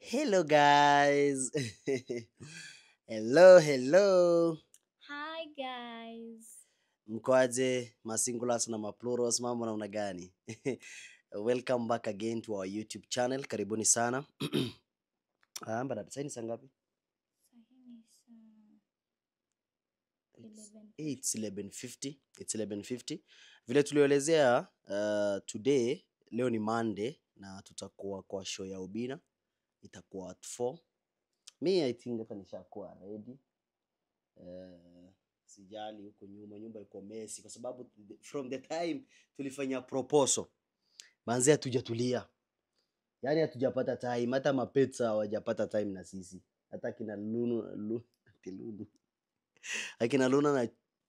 Hello guys. Hello, hello. Hi guys. Mkoaje masingulars na maplurals, mambo namna gani? Welcome back again to our YouTube channel. Karibuni sana. Bada, sasa ni saa ngapi? It's 11:50. It's 11:50. Vile tulielezea today, leo ni Monday na tutakuwa kwa show ya Obina. Itakuwa at 4. Me I think hata nishakuwa ready. Sijali huko nyuma, nyumba iko messy kwa sababu from the time tulifanya proposal manzi hatujatulia. Yaani hatujapata time, hata mapetsa hawajapata time na sisi. Hata kina Lunu, Lunu. Akina Luna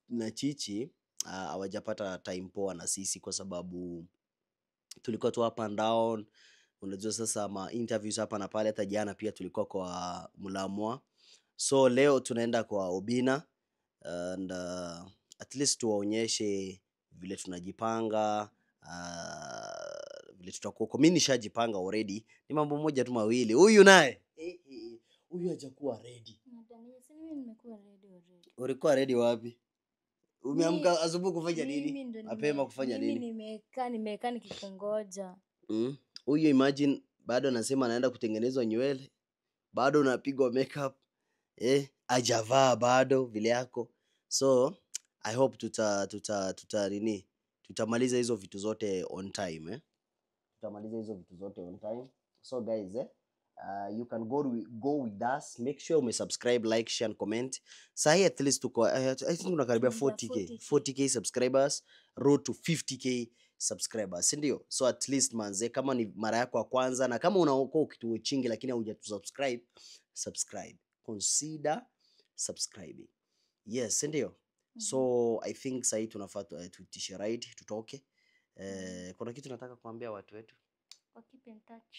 na Chichi hawajapata time poa na sisi kwa sababu tulikuwa tu up and down. Unajua sasa ma interviews hapa na pale, hata jana pia tulikuwa kwa Mulamwa. So leo tunaenda kwa Obina and at least tuwaonyeshe vile tunajipanga, vile tutakuwa. Kwa mimi nishajipanga already. Ni mambo moja tu mawili. Huyu naye huyu hajakuwa ready. Mimi nimekuwa ready already. Ulikuwa ready wapi? Umeamka asubuhi kufanya nini? Mapema kufanya nini? Mimi nimekaa nikikungoja. Huyu imagine bado anasema anaenda kutengenezwa nywele, bado unapigwa makeup, hajavaa bado vile yako. So I hope tuta nini? Tutamaliza hizo vitu zote on time, Tutamaliza hizo vitu zote on time. So guys, you can go with us. Make sure ume subscribe, like, share and comment. Sahi at least tuko I think tunakaribia 40k subscribers, road to 50k subscribers, ndio? So at least manze, kama ni mara yako ya kwanza na kama unaokuwa ukituwatchingi lakini hujasubscribe, subscribe. Consider subscribing. Yes, ndio? So I think sahi tunafaa tuitishe ride tutoke. Kuna kitu nataka kuambia watu wetu. Wa keep in touch.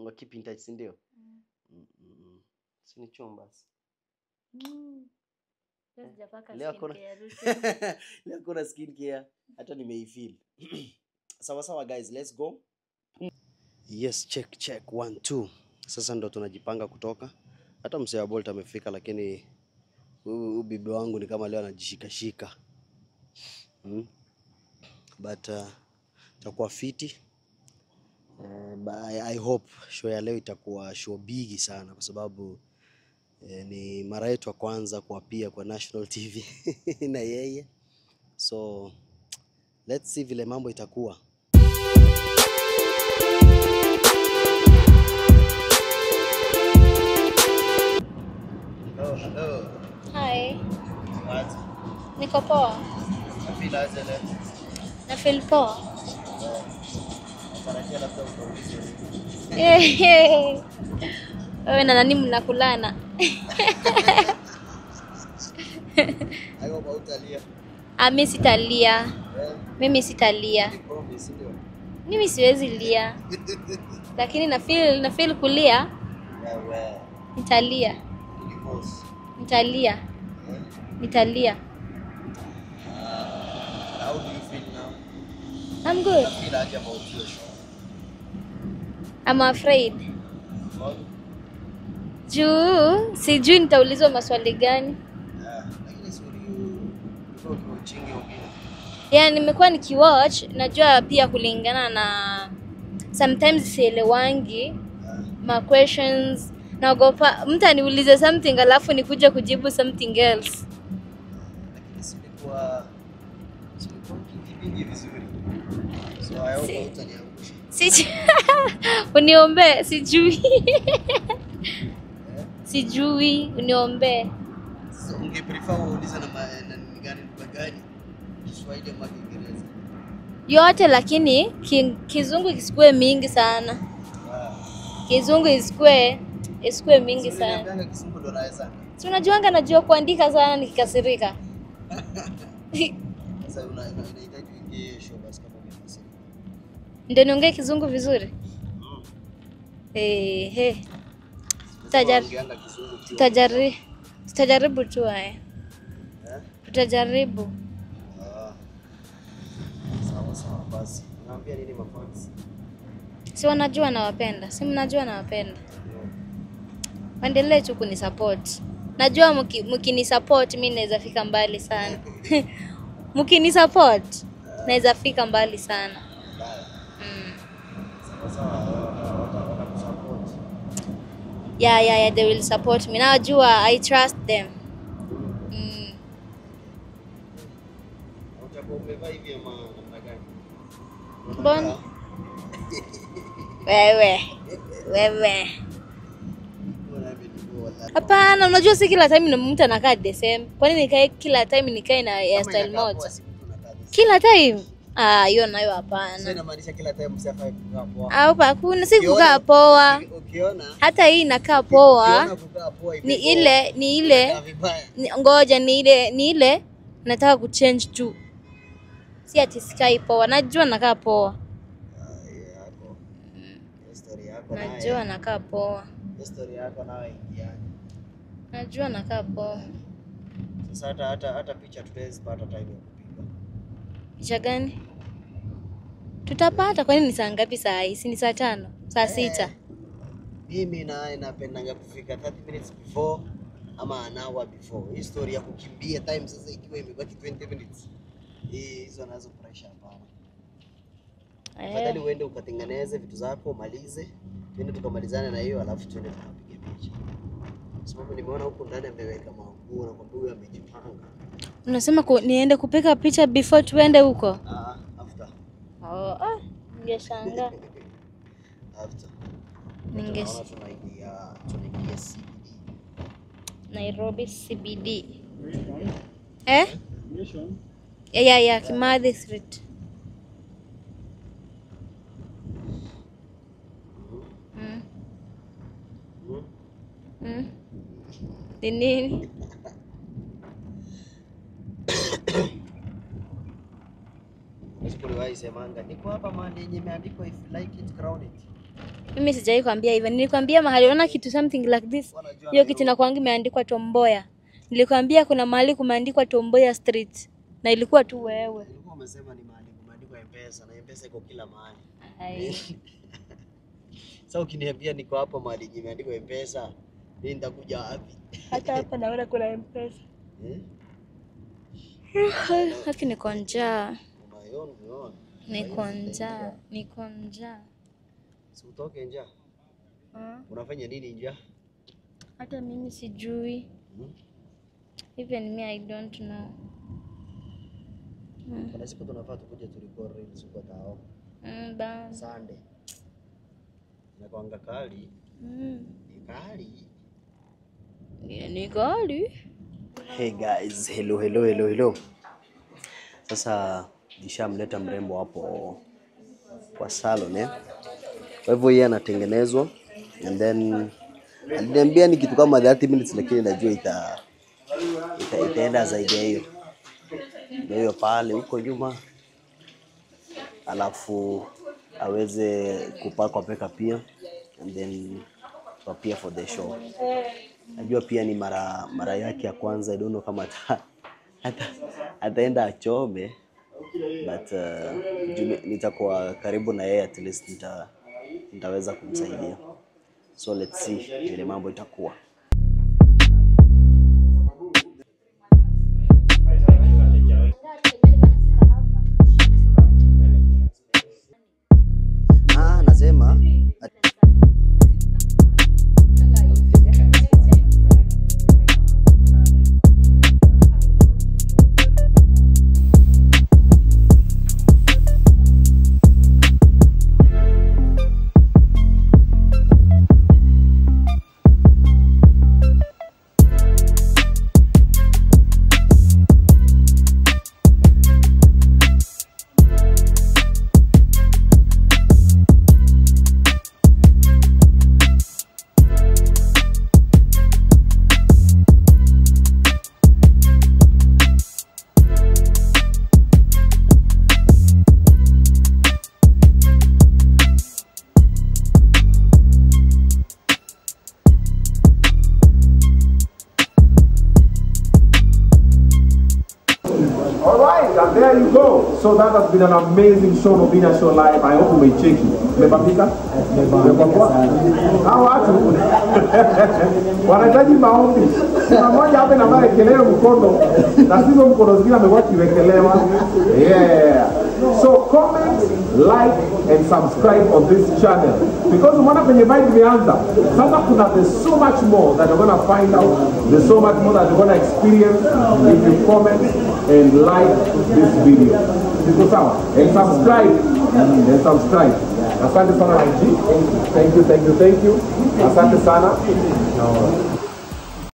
Wa keep in touch, ndio? Si ni chumba. Leo kuna skin care. Hata nimeifeel. Sawa sawa guys, let's go. Yes, check check 1 2. Sasa ndo tunajipanga kutoka. Hata mzee wa Bolt amefika lakini huyu bibi wangu ni kama leo anajishika shika. But itakuwa fiti. But I hope show ya leo itakuwa show bigi sana kwa sababu ni mara yetu ya kwanza kuapia kwa National TV na yeye. So let's see vile mambo itakuwa. Hello, hello. Hi. What? Niko poa. Feel aje leo? Na feel poa. Wewe na nani mnakulana? Hayo hautalia. Mimi sitalia. Mimi sitalia. Mimi siwezi lia. Lakini na feel kulia. Nitalia. Nitalia. Nitalia. How do you feel now? I'm good. I feel aje about your show. I'm afraid. What? Juu, sijui nitaulizwa maswali gani. Lakini sio ukiwatchingi Obina. Yeah, nimekuwa nikiwatch, najua pia kulingana na sometimes sielewangi ma questions. Naogopa mtu aniulize something alafu nikuje kujibu something else. Lakini silikuwa kijibingi vizuri. So I hope hutaniangusha. Uniombe, sijui. Sijui, uniombe. So ungeprefer uulize na gani lugha gani? Kiswahili ama Kiingereza? Yote, lakini kizungu isikue mingi sana. Kizungu isikue mingi sana. Kizungu ndo naweza. Si unajuanga najua kuandika sana nikikasirika. Sasa unahitaji uingie show basi kama umekasirika. Ndio niongee kizungu vizuri? Tutajaribu tu haya. Tutajaribu. Sawa sawa basi. Unaambia nini mafans? Si wanajua nawapenda. Si mnajua nawapenda. Waendelee tu kunisupport. Najua mkinisupport mimi naweza fika mbali sana. Mkinisupport naweza fika mbali sana. Yeah, they will support me. Najua I trust them. Mbona? Wewe. Hapana, unajua si kila time na mtu anakaa the same. Kwa nini nikae kila time nikae na hairstyle moja? Kila time? Ah, hiyo nayo hapana. Sio inamaanisha kila time msafai kukaa poa. Au hakuna si kukaa poa. Ukiona hata hii inakaa poa. Ukiona kukaa poa ni ile ngoja ni ile nataka kuchange tu. Si ati sikai poa. Najua nakaa poa. Najua nakaa poa. Story yako nawe ingiani. Najua nakaa poa. Sasa hata picha tutaweza pata time ya kupiga. Picha gani? Tutapata, kwani ni saa ngapi saa hii? Si ni saa 5, saa 6. Mimi na napendanga kufika 30 minutes before ama an hour before. Hii story ya kukimbia time sasa ikiwa imebaki 20 minutes. Hizo nazo pressure hapana. Afadhali uende ukatengeneze vitu zako, umalize. Tuende tukamalizane na hiyo alafu tuende tukapige picha. Sababu nimeona huko ndani ameweka manguo na kwamba huyu amejipanga. Unasema niende kupiga picha before tuende huko? After. Oh, ningeshangaa. After. Tunaingia CBD. Nairobi CBD. Eh? Yeah, Kimathi Street. Ni nini? Niko hapa mahali yenye imeandikwa if you like it crown it. Mimi sijawahi kuambia hivyo. Nilikwambia mahali unaona kitu something like this. Hiyo kitu inakuanga imeandikwa Tomboya. Nilikwambia kuna mahali kumeandikwa Tomboya Street na ilikuwa tu wewe. Nilikuwa umesema ni mahali kumeandikwa M-Pesa na M-Pesa iko kila mahali. Sasa ukiniambia niko hapa mahali imeandikwa M-Pesa, mimi nitakuja wapi? Hata hapa naona kuna M-Pesa. Haki niko njaa. Niko njaa. Si utoke njaa? Unafanya nini njaa? Hata mimi sijui. Even me I don't know. Kuna siku tunafaa tukuje tu record reels huko tao. Bana. Sunday. Inakuanga kali. Ni kali. Ni kali. Hey guys, hello. Sasa nishamleta mrembo hapo kwa salon eh. Kwa hivyo yeye anatengenezwa and then aliniambia ni kitu kama 30 minutes lakini najua itaenda zaidi ya hiyo. Ndio hiyo pale huko nyuma. Alafu aweze kupakwa peka pia and then prepare for the show. Najua pia ni mara yake ya kwanza. I don't know kama ataenda achome, but nitakuwa karibu na yeye, at least nitaweza kumsaidia. So let's see vile mambo itakuwa. Nasema All right, and there you go. So that has been an amazing show, Obinna Show Live. I hope umeicheki. Umebambika? Umekuwa poa? Hawa watu wanahitaji maombi. Kuna mmoja hapa ambaye aekelewe mkono na sivyo mkono zingine amekuwa akiwekelewa. Yeah. So comment, like and subscribe on this channel because umeona kwenye vibe imeanza. Sasa kuna, there's so much more that you're gonna find out. There's so much more that you're gonna experience if you comment and like this video. Iko sawa? And subscribe. And subscribe. Asante sana, YG. Thank you, thank you, thank you. Asante sana. No.